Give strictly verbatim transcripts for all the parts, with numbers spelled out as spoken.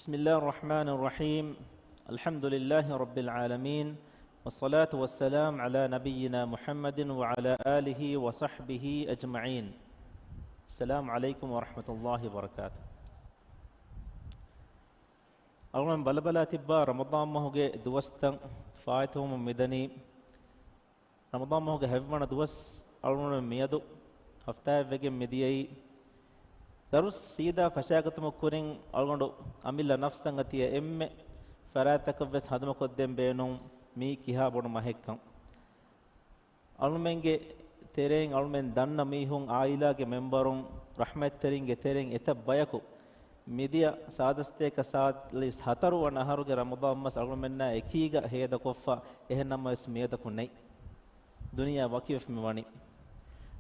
بسم الله الرحمن الرحيم. الحمد لله رب العالمين. والصلاة والسلام على نبينا محمد وعلى آله وصحبه أجمعين. السلام عليكم ورحمة الله وبركاته. އަޅުގަނޑު ބަލަބަލާ ތިއްބާ ރަމަޟާން މަހުގެ ދުވަސްތައް ފާއިތުވަމުން މިދަނީ. ރަމަޟާން މަހުގެ ހަތްވަނަ ދުވަސް އަޅުގަނޑު މިއަދު ހަފްތާއެއް ވެގެން މިދިޔައީ. ދަރުސް ސީދާ ފަށާގަތުމަށް ކުރިން އަޅުގަނޑު އަމިއްލަ ނަފްސަށް އަތި އެންމެ ފަރާތްތަކަށް ވެސް ހަނދުމަކޮށްދޭން ބޭނުން މީ ކިހާ ބޮޑު މަހެއްކަން. އަޅުމެންގެ ތެރެއިން އަޅުމެން ދަންނަ މީހުން، އާއިލާގެ މެމްބަރުން، ރަޙްމަތްތެރިންގެ ތެރެއިން އެތައް ބަޔަކު މިދިޔަ ސާދަސްތޭކަ ސާދަ ހަތަރު ވަނަ އަހަރުގެ ރަމަޟާން މަސް އަޅުމެންނާ އެކީގަ ހޭދަކޮށްފަ، އެހެންނަމަވެސް މިއަދަކު ނެތް. ދުނިޔެ ވަކިވެފަ މިވަނީ.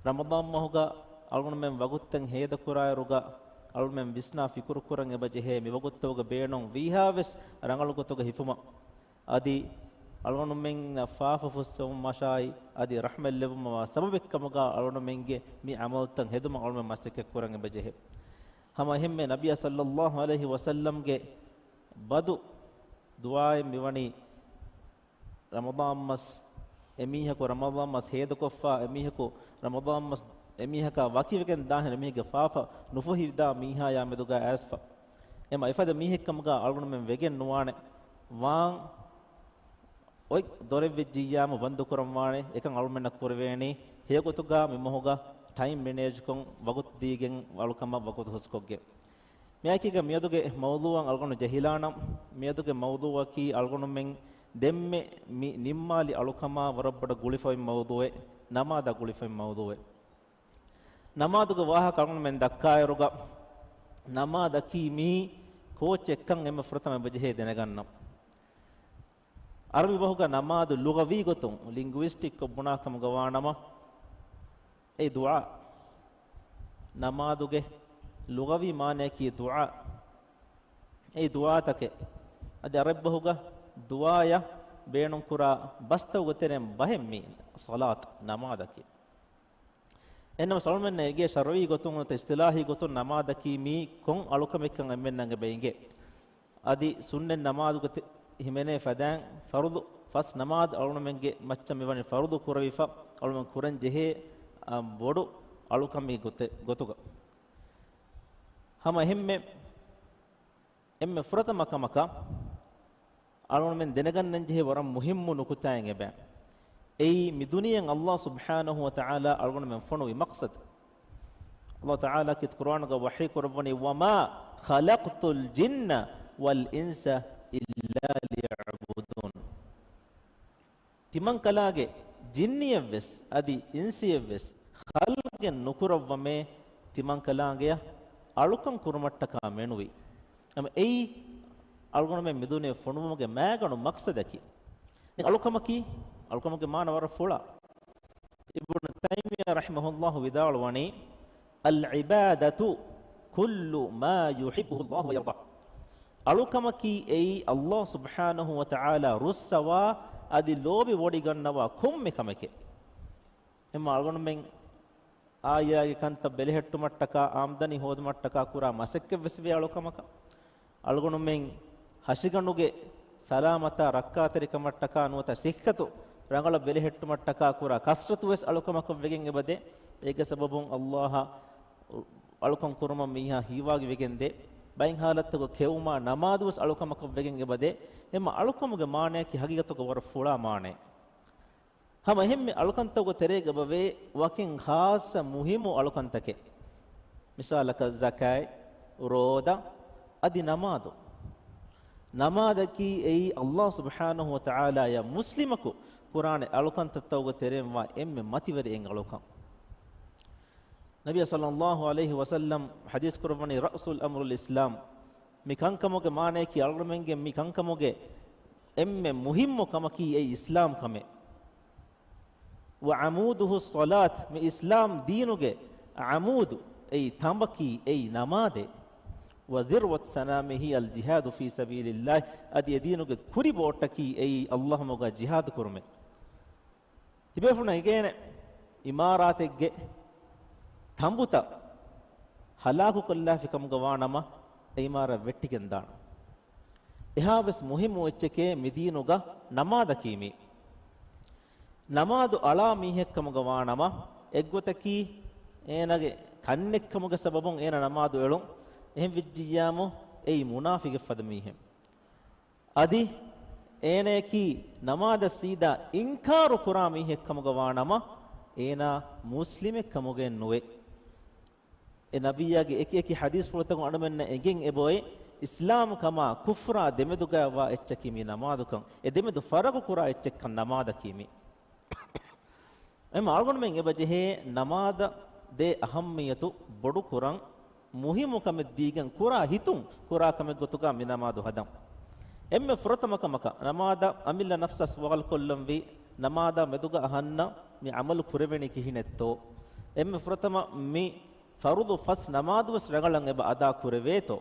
ރަމަޟާން މަހުގަ އަޅުގަނޑުމެން ވަގުތުތައް ހޭދަކުރާއިރުގަ އަޅުމެން ވިސްނާ ފިކުރު ކުރަން އެބަޖެހޭ، މި ވަގުތުތަކުގަ ބޭނުން ވީހާވެސް ރަނގަޅު ގޮތުގަ ހިފުމަށް. އަދި އަޅުގަނޑުމެންނަށް ފާފަ ފުއްސެވުމަށާއި، އަދި ރަޙްމަތް ލެއްވުމަށްވާ ސަބަބެއްކަމުގަ އަޅުގަނޑުމެންގެ މި ޢަމަލުތައް ހެދުމަށް އަޅުގަނޑުމެން މަސައްކަތް ކުރަން އެބަޖެހޭ. ހަމަ އެހެންމެ ނަބިއްޔާ ޞައްލައްލާހު ޢަލައިހި ވަސައްލަމްގެ ބަދު ދުޢާއެއް މިވަނީ، ރަމަޟާން މަސް އެމީހަކު ރަމަޟާން މަސް ހޭދަކޮށްފަ، އެމީހަކު ރަމަޟާން މަސް އެމީހަކާ ވަކިވެގެން ދާހެން އެމީހެއްގެ ފާފަ ނުފުހިދާ މީހާޔާ މެދުގަ އައިސްފަ. އެމަ އެފަދަ މީހެއްކަމުގަ އަޅުގަނޑުމެން ވެގެން ނުވާނެ. ވާން އޮތް ދޮރެއް ވެއްޖިއްޔާމު ބަންދުކުރަން ވާނެ. އެކަން އަޅުމެންނަށް ކުރެވޭނީ ހެޔޮގޮތުގަ މި މަހުގަ ޓައިމް މެނޭޖްކޮށް، ވަގުތު ދީގެން އަޅުކަމަށް ވަގުތު ހުސްކޮށްގެން. މިއާއެކީގަ މިއަދުގެ މައުޟޫޢަށް އަޅުގަނޑު ޖެހިލާނަން. މިއަދުގެ މައުޟޫޢަކީ އަޅުގަނޑުމެން ދެންމެ މި ނިންމާލި އަޅުކަމާ ވަރަށް ބޮޑަށް ގުޅިފައި މައުޟޫޢެއް، ނަމާދާ ގުޅިފައި މައުޟޫޢެއް. ނަމާދުގެ ވާހަކަ އަޅުގަނޑުމެން ދައްކާއިރުގަ، ނަމާދަކީ މީ ކޯއްޗެއްކަން އެންމެ ފުރަތަމަ އެބަޖެހޭ ދެނެގަންނަން. ޢަރަބި ބަހުގަ ނަމާދު ލުޣަވީ ގޮތުން، ލިންގުއިސްޓިކް ކޮށް ބުނާ ކަމުގަ ވާނަމަ، އެއީ ދުޢާ. ނަމާދުގެ ލުޣަވީ މާނަޔަކީ ދުޢާ. އެއީ ދުޢާތަކެއް. އަދި ޢަރަބި ބަހުގަ ދުޢާޔަށް ބޭނުންކުރާ ބަސްތަކުގެ ތެރެއިން ބަހެއް މީ ޞަލާތު، ނަމާދަކީ. އެހެންނަމަ އަޅުމެންނަށް އެނގޭ ޝަރުޢީ ގޮތުން ނުވަތަ އިޞްޠިލާޙީ ގޮތުން ނަމާދަކީ މީ ކޮން އަޅުކަމެއްކަން އެންމެންނަށް އެބަ އެނގޭ. އަދި ސުންނަތް ނަމާދުގެ ތެ-، ހިމެނޭ ފަދައިން ފަރުޟު ފަސް ނަމާދު އަޅުގަނޑުމެންގެ މައްޗަށް މިވަނީ ފަރުޟު ކުރެވިފަ، އަޅުގަނޑު ކުރަން ޖެހޭ، އަ، ބޮޑު އަޅުކަމެއް ގޮތެ-، ގޮތުގަ. ހަމަ އެހެންމެ، އެންމެ ފުރަތަމަ ކަމަކަށް އަޅުގަނޑުމެން ދެނެގަންނަން ޖެހޭ ވަރަށް މުހިއްމު ނުކުތާއެއް އެބަ. އެއީ މި ދުނިޔެއަށް ﷲ ސުބްޙާނަހޫ ވަތަޢާލާ އަޅުގަނޑުމެން ފޮނުވި މަޤްޞަދު. ﷲ ތަޢާލާ ކީރިތި ޤުރުއާނުގަ ވަޙީ ކުރައްވަނީ، "وما خلقت الجن والإنس إلا ليعبدون." ތިމަންކަލާނގެ ޖިންނިއެއްވެސް އަދި އިންސިއެއްވެސް ޚަލްޤެއް ނުކުރައްވަމޭ، ތިމަންކަލާނގެއަށް އަޅުކަން ކުރުމަށްޓަކާ މެނުވީ. އެމަ އެއީ އަޅުގަނޑުމެން މިދުނިޔެ ފޮނުވުމުގެ މައިގަނޑު މަޤްޞަދަކީ. ދެން އަޅުކަމަކީ، އަޅުކަމުގެ މާނަ ވަރަށް ފުޅާ. އިބްނު ތައިމިއްޔާ ރަޙިމަހުﷲ ވިދާޅުވަނީ، "العبادة كل ما يحبه الله ويرضاه." އަޅުކަމަކީ އެއީ ﷲ ސުބްޙާނަހޫ ވަތަޢާލާ ރުއްސަވާ އަދި ލޯބިވޮޑިގަންނަވާ ކޮންމެ ކަމެކޭ. އެމަ އަޅުގަނޑުމެން އާއިލާގެ ކަންތައް ބެލެހެއްޓުމަށްޓަކާ، އާމްދަނީ ހޯދުމަށްޓަކާ ކުރާ މަސައްކަތްވެސް ވޭ އަޅުކަމަކަށް. އަޅުގަނޑުމެން ހަށިގަނޑުގެ ސަލާމަތާ ރައްކާތެރިކަމަށްޓަކާ ނުވަތަ ސިއްހަތު ރަނގަޅަށް ބެލެހެއްޓުމަށްޓަކާ ކުރާ ކަސްރަތުވެސް އަޅުކަމަކަށް ވެގެން އެބަދޭ. އޭގެ ސަބަބުން ﷲ އަށް އަޅުކަން ކުރުމަށް މީހާ ހީވާގި ވެގެންދޭ. ބައެއް ހާލަތުގަ ކެއުމާ ނަމާދުވެސް އަޅުކަމަކަށް ވެގެން އެބަދޭ. އެމަ އަޅުކަމުގެ މާނަޔަކީ ހަގީގަތުގަ ވަރަށް ފުޅާ މާނައެއް. ހަމަ އެހެންމެ އަޅުކަންތަކުގެ ތެރޭގަ އެބަވޭ ވަކިން ޚާއްޞަ މުހިއްމު އަޅުކަންތަކެއް. މިސާލަކަށް ޒަކާތް، ރޯދަ، އަދި ނަމާދު. ނަމާދަކީ އެއީ ﷲ ސުބްޙާނަހޫ ވަތަޢާލާޔަށް މުސްލިމަކު ކުރާނެ އަޅުކަންތައްތަކުގެ ތެރެއިން ވާ އެންމެ މަތިވެރި އެއް އަޅުކަން. ނަބިއްޔާ ޞައްލައްލާހު ޢަލައިހި ވަސައްލަމް ޙަދީޘް ކުރައްވަނީ، "رأس الأمر الإسلام." މި ކަންކަމުގެ މާނަޔަކީ އަޅުގަނޑުމެންގެ މި ކަންކަމުގެ އެންމެ މުހިއްމު ކަމަކީ އެއީ އިސްލާމް ކަމެއް. "وعموده الصلاة." މި އިސްލާމް ދީނުގެ ޢަމޫދު އެއީ ތަނބަކީ އެއީ ނަމާދޭ. "وذروة سنامه الجهاد في سبيل الله." އަދި އެ ދީނުގެ ކުރި ބޯޓަކީ އެއީ ﷲ މަގަށް ޖިހާދު ކުރުމޭ. ތިބޭފުޅުން އެނގޭނެ އިމާރާތެއްގެ ތަނބުތައް ހަލާކުކޮށްލާފި ކަމުގަ ވާނަމަ، އެ އިމާރާތް ވެއްޓިގެން ދާނެ. އެހާވެސް މުހިއްމު އެއްޗެކޭ މިދީނުގަ ނަމާދަކީ މީ. ނަމާދު އަޅާ މީހެއްކަމުގަ ވާނަމަ، އެއްގޮތަކީ އޭނާގެ ކަންނެއްކަމުގެ ސަބަބުން އޭނާ ނަމާދު އެޅުން. އެހެން ވެއްޖިއްޔާމު، އެއީ މުނާފިގެއް ފަދަ މީހެއް. އަދި އޭނަޔަކީ ނަމާދަށް ސީދާ އިންކާރު ކުރާ މީހެއްކަމުގަ ވާނަމަ، އޭނާ މުސްލިމެއްކަމުގައެއް ނުވޭ. އެ ނަބިއްޔާގެ އެކި އެކި ޙަދީޘްފުޅުތަކުން އަޅުމެންނަށް އެނގެން އެބައޮތް، އިސްލާމްކަމާ ކުފްރާ ދެމެދުގައިވާ އެއްޗަކީ މި ނަމާދުކަން. އެ ދެމެދު ފަރަގު ކުރާ އެއްޗެއްކަން ނަމާދަކީ މީ. އެމަ އަޅުގަނޑުމެން އެބަ ޖެހޭ ނަމާދަށް ދޭ އަހައްމިއްޔަތު ބޮޑު ކުރަން، މުހިއްމު ކަމެއް ދީގެން ކުރާ ހިތުން ކުރާ ކަމެއް ގޮތުގަ މި ނަމާދު ހަދަން. އެންމެ ފުރަތަމަ ކަމަކަށް ނަމާދަށް އަމިއްލަ ނަފްސަށް ސުވާލު ކޮށްލަންވީ، ނަމާދާ މެދުގަ އަހަންނަށް މި ޢަމަލު ކުރެވެނީ ކިހިނެއްތޯ؟ އެންމެ ފުރަތަމަ މި ފަރުޟު ފަސް ނަމާދުވެސް ރަނގަޅަށް އެބަ އަދާ ކުރެވޭތޯ؟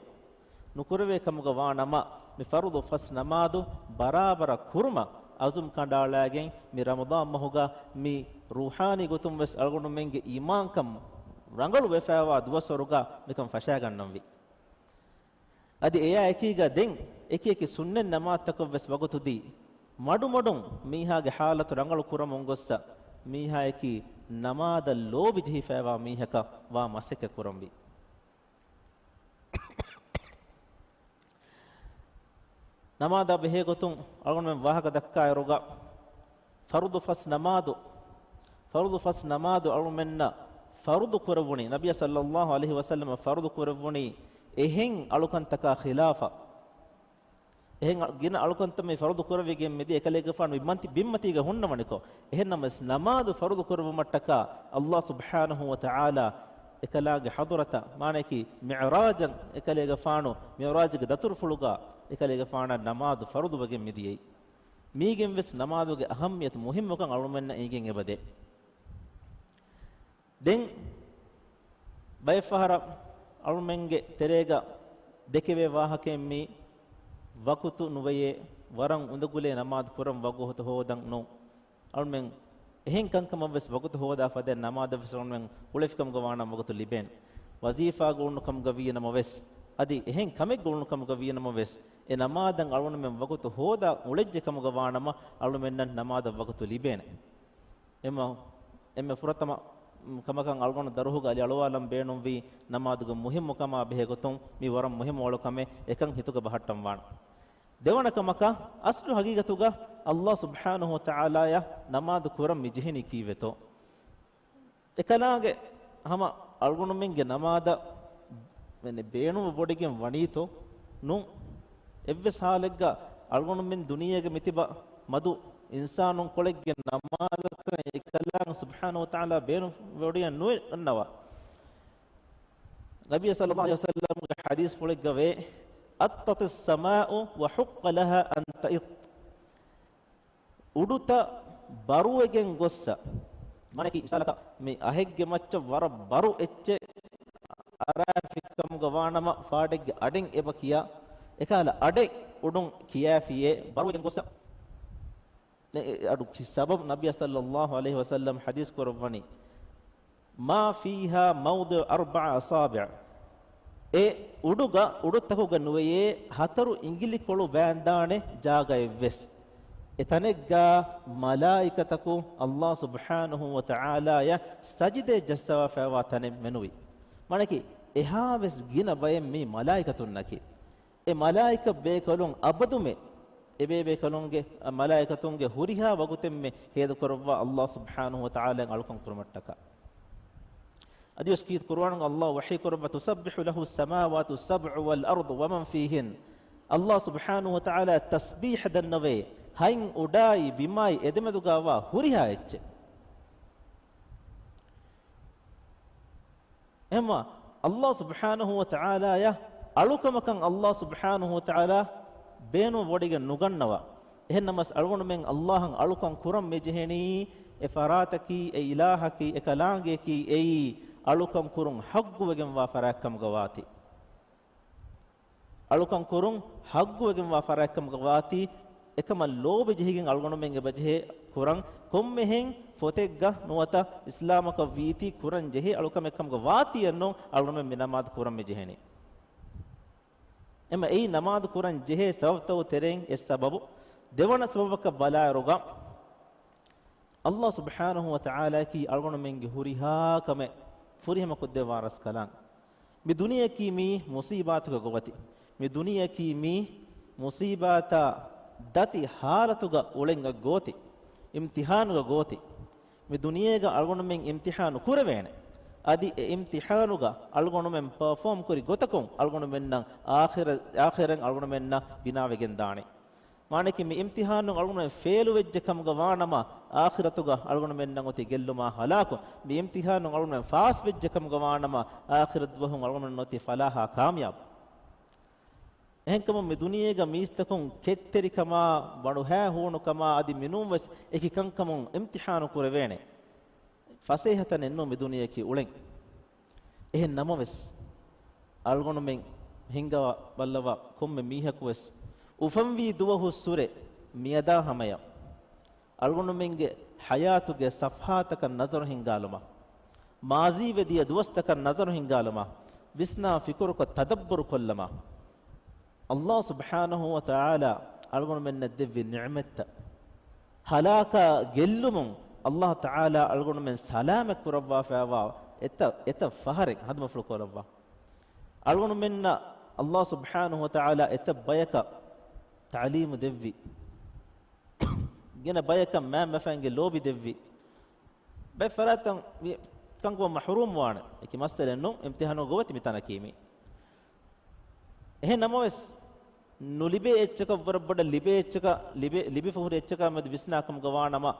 ނުކުރެވޭ ކަމުގަ ވާ ނަމަ، މި ފަރުޟު ފަސް ނަމާދު ބަރާބަރަށް ކުރުމަށް އަޒުމް ކަނޑައަޅާގެން، މި ރަމަޟާން މަހުގަ މި ރޫޙާނީ ގޮތުން ވެސް އަޅުގަނޑުމެންގެ އީމާންކަން ރަނގަޅު ވެފައިވާ ދުވަސްވަރުގަ މިކަން ފަށާގަންނަންވީ. އަދި އެއާ އެކީގަ ދެން އެކި އެކި ސުންނަތް ނަމާދުތަކަށް ވެސް ވަގުތު ދީ، މަޑުމަޑުން މީހާގެ ޙާލަތު ރަނގަޅު ކުރަމުން ގޮއްސަ، މީހާޔަކީ ނަމާދަށް ލޯބި ޖެހިފައިވާ މީހަކަށް ވާ މަސައްކަތް ކުރަންވީ. ނަމާދާ ބެހޭ ގޮތުން އަޅުގަނޑުމެން ވާހަކަ ދައްކާއިރުގަ، ފަރުޟު ފަސް ނަމާދު، ފަރުޟު ފަސް ނަމާދު އަޅުމެންނަށް ފަރުޟު ކުރެއްވުނީ، ނަބިއްޔާ ޞައްލައްލާހު ޢަލައިހި ވަސައްލަމަ ފަރުޟު ކުރެއްވުނީ އެހެން އަޅުކަންތަކާ ޚިލާފަށް. އެހެން ގިނަ އަޅުކަންތައް މި ފަރުޟު ކުރެވިގެން މިދިޔަ އެކަލޭގެފާނު ބިންމަތި-، ބިންމަތީގަ ހުންނަވަނިކޮށް، އެހެންނަމަވެސް ނަމާދު ފަރުޟު ކުރެއްވުމަށްޓަކާ ﷲ ސުބްޙާނަހޫ ވަތަޢާލާ އެކަލާނގެ ޙަޟްރަތަށް، މާނަޔަކީ މިޢުރާޖަށް އެކަލޭގެފާނު މިޢުރާޖުގެ ދަތުރުފުޅުގަ އެކަލޭގެފާނަށް ނަމާދު ފަރުޟުވެގެން މިދިޔައީ. މީގެން ވެސް ނަމާދުގެ އަހައްމިޔަތު މުހިއްމުކަން އަޅުމެންނަށް އެނގެން އެބަދޭ. ދެން ބައެއްފަހަރަށް އަޅުމެންގެ ތެރޭގަ ދެކެވޭ ވާހަކައެއް މީ، ވަގުތު ނުވެޔޭ، ވަރަށް އުނދަގުލޭ ނަމާދު ކުރަން ވަގުތު ހޯދަން ނޫން. އަޅުމެން އެހެން ކަންކަމަށް ވެސް ވަގުތު ހޯދާ ފަދައިން ނަމާދަށް ވެސް އަޅުމެން އުޅެފިކަމުގަ ވާނަމަ ވަގުތު ލިބޭނެ. ވަޒީފާގަ އުޅުނު ކަމުގަ ވީނަމަ ވެސް، އަދި އެހެން ކަމެއްގަ އުޅުނު ކަމުގަ ވީނަމަ ވެސް، އެ ނަމާދަށް އަޅުގަނޑުމެން ވަގުތު ހޯދާ އުޅެއްޖެ ކަމުގަ ވާނަމަ އަޅުމެންނަށް ނަމާދަށް ވަގުތު ލިބޭނެ. އެމަ، އެންމެ ފުރަތަމަ ކަމަކަށް އަޅުގަނޑު ދަރުހުގަ އަލި އަޅުވާލަން ބޭނުންވީ، ނަމާދުގެ މުހިއްމުކަމާ ބެހޭ ގޮތުން މީ ވަރަށް މުހިއްމު އަޅުކަމެއް، އެކަން ހިތުގަ ބަހައްޓަން ވާނެ. ދެވަނަ ކަމަކަށް، އަސްލު ހަގީގަތުގަ ﷲ ސުބްޙާނަހޫ ވަތަޢާލާޔަށް ނަމާދު ކުރަން މި ޖެހެނީ ކީއްވެތޯ؟ އެކަލާނގެ ހަމަ އަޅުގަނޑުމެންގެ ނަމާދަށް މެން ބޭނުން ވޮޑިގެން ވަނީތޯ؟ ނޫން. އެއްވެސް ހާލެއްގަ އަޅުގަނޑުމެން ދުނިޔޭގެ މިތިބަ މަދު އިންސާނުން ކޮޅެއްގެ ނަމާދަކަށް އެކަލާނގެ ސުބްޙާނަހޫ ވަތަޢާލާ ބޭނުން ވޮޑިގެން ނުވެ އަންނަވާ. ނަބިއްޔާ ޞައްލައްލާހު ޢަލައިހި ވަސައްލަމްގެ ޙަދީޘްފުޅެއްގަ ވޭ، އައްޠަތިއްސަމާއު ވަޙުއްޤަ ލަހާ އަން ތައިއްޠަ. އުޑުތައް ބަރުވެގެން ގޮއްސަ. މާނައަކީ މިސާލަކަށް މި އަހެއްގެ މައްޗަށް ވަރަށް ބަރު އެއްޗެއް އަރާފިކަމުގަ ވާނަމަ ފާޑެއްގެ އަޑެއް އެބަ ކިޔާ، އެކަހަލަ އަޑެއް އުޑުން ކިޔާފިޔޭ ބަރުވެގެން ގޮއްސަ. އެ، އެ އަޑު ކި ސަބަބު ނަބިއްޔާ ޞައްލައްލާހު ޢަލައިހި ވަސައްލަމް ޙަދީޘް ކުރައްވަނީ، މާ ފީހާ މައުޟިޢު އަރްބަޢަ އަޞާބިޢަ. އެ އުޑުގަ، އުޑުތަކުގަ ނުވެޔޭ ހަތަރު އިނގިލިކޮޅު ބާންދާނެ ޖާގައެއްވެސް. އެ ތަނެއްގަ މަލާއިކަތަކު ﷲ ސުބްޙާނަހޫ ވަތަޢާލާޔަށް ސަޖިދައަށް ޖައްސަވާފައިވާ ތަނެއް މެނުވި. މާނައަކީ އެހާވެސް ގިނަ ބައެއް މީ މަލާއިކަތުންނަކީ. އެ މަލާއިކަ ބޭކަލުން އަބަދުމެ އެބޭބޭކަލުންގެ، އަ، މަލާއިކަތުންގެ ހުރިހާ ވަގުތެއްމެ ހޭދަކުރައްވާ ﷲ ސުބްޙާނަހޫ ވަތަޢާލާއަށް އަޅުކަން ކުރުމަށްޓަކާ. އަދިވެސް ކީރިތި ޤުރުއާނުގަ ﷲ ވަޙީ ކުރައްވާ، تُسَبِّحُ لَهُ السَّمَاوَاتُ السَّبْعُ وَالْأَرْضُ وَمَنْ فِيهِنَّ. ﷲ ސުބްޙާނަހޫ ވަތަޢާލާ ތަސްބީޙަ ދަންނަވޭ ހަތް އުޑާއި ބިމާއި އެދެމެދުގަވާ ހުރިހާ އެއްޗެއް. އެހެންވީމަ، ﷲ ސުބްޙާނަހޫ ވަތަޢާލާޔަށް އަޅުކަމަކަށް ﷲ ސުބްޙާނަހޫ ވަތަޢާލާ ބޭނުން ވޮޑިގެން ނުގަންނަވާ. އެހެންނަމަވެސް އަޅުގަނޑުމެން ﷲ އަށް އަޅުކަން ކުރަން މި ޖެހެނީ، އެ ފަރާތަކީ، އެ އިލާހަކީ، އެ ކަލާނގެއަކީ އެއީ، އަޅުކަން ކުރުން ޙައްޤުވެގެންވާ ފަރާތްކަމުގަ ވާތީ. އަޅުކަން ކުރުން ޙައްޤުވެގެންވާ ފަރާތްކަމުގަ ވާތީ، އެކަމަށް ލޯބި ޖެހިގެން އަޅުގަނޑުމެން އެބަޖެހޭ ކުރަން، ކޮންމެހެން ފޮތެއްގަ ނުވަތަ އިސްލާމަކަށް ވީތީ ކުރަން ޖެހޭ އަޅުކަމެއްކަމުގަ ވާތީއެއްނޫން އަޅުގަނޑުމެން މި ނަމާދު ކުރަން މި ޖެހެނީ. އެމަ އެއީ ނަމާދު ކުރަން ޖެހޭ ސަބަބުތައް ތެރެއިން އެއް ސަބަބު. ދެވަނަ ސަބަބަކަށް ބަލާއިރުގަ، އައްލާހު ސުބްޙާނަހު ވަ ތަޢާލާއަކީ އަޅުގަނޑުމެންގެ ހުރިހާ ކަމެއް ފުރިހަމަކޮށްދެއްވާ ރަސްކަލާނގެ. މި ދުނިޔެއަކީ މީ މުޞީބާތުގެ ގޮވަތި. މި ދުނިޔެއަކީ މީ މުޞީބާތާ ދަތި ހާލަތުގަ އުޅެން އައް ގޯތި. އިމްތިޙާނުގެ ގޯތި. މި ދުނިޔޭގަ އަޅުގަނޑުމެން އިމްތިޙާނު ކުރެވޭނެ. އަދި އެ އިމްތިޙާނުގަ އަޅުގަނޑުމެން ޕަރފޯމް ކުރި ގޮތަކުން އަޅުގަނޑުމެންނަށް އާޚިރަ-، އާޚިރަތް އަޅުގަނޑުމެންނަށް ބިނާވެގެން ދާނެ. މާނައަކީ މި އިމްތިޙާނުން އަޅުގަނޑުމެން ފެއިލު ވެއްޖެ ކަމުގަ ވާނަމަ، އާޚިރަތުގަ އަޅުގަނޑުމެންނަށް އޮތީ ގެއްލުމާ ހަލާކު. މި އިމްތިޙާނުން އަޅުގަނޑުމެން ފާސް ވެއްޖެ ކަމުގަ ވާނަމަ، އާޚިރަތް ދުވަހުން އަޅުގަނޑުމެންނަށް އޮތީ ފަލާޙާ ކާމިޔާބު. އެހެންކަމުން މި ދުނިޔޭގަ މީސްތަކުން ކެތްތެރިކަމާ، ވަނުހައި ހޫނުކަމާ އަދި މިނޫންވެސް އެކި ކަންކަމުން އިމްތިޙާނު ކުރެވޭނެ. ފަސޭހަތަނެއް ނޫން މި ދުނިޔެއަކީ އުޅެން. އެހެން ނަމަވެސް، އަޅުގަނޑުމެން ހިންގަވާ ބައްލަވާ ކޮންމެ މީހަކުވެސް އުފަންވީ ދުވަހުއްސުރެ މިއަދާ ހަމަޔަށް އަޅުގަނޑުމެންގެ ޙަޔާތުގެ ޞަފްޙާތަކަށް ނަޒަރު ހިންގާލުމަށް، މާޒީވެ ދިޔަ ދުވަސްތަކަށް ނަޒަރު ހިންގާލުމަށް، ވިސްނާ ފިކުރުކޮށް ތަދައްބުރު ކޮށްލަމާ، އައްލާހު ސުބްޙާނަހު ވަ ތަޢާލާ އަޅުގަނޑުމެންނަށް ދެއްވި ނިޢުމަތްތައް ހަލާކާ ގެއްލުމުން އައްލާހު ތަޢާލާ އަޅުގަނޑުމެން ސަލާމަތް ކުރައްވާފައިވާ އެތައް، އެތައް ފަހަރެއް ހަނދުމަފުޅު ކުރައްވާ. އަޅުގަނޑުމެންނަށް އައްލާހު ސުބްޙާނަހު ވަ ތަޢާލާ އެތައް ބަޔަކަށް ތަޢުލީމު ދެއްވި. ގިނަ ބަޔަކަށް މައިންބަފައިންގެ ލޯބި ދެއްވި. ބައެއް ފަރާތްތައް ވި-، ކަންކަމަށް މަޙްރޫމް ވާނެ. އެކި މައްސަލައެއް ނޫން، އިމްތިޙާނުގެ ގޮވަތި މިތަނަކީ މީ. އެހެން ނަމަވެސް، ނުލިބޭ އެއްޗަކަށް ވަރަށް ބޮޑަށް ލިބޭ އެއްޗަކަށް، ލިބޭ، ލިބިފަ ހުރި އެއްޗަކާ މެދު ވިސްނާ ކަމުގަ ވާނަމަ،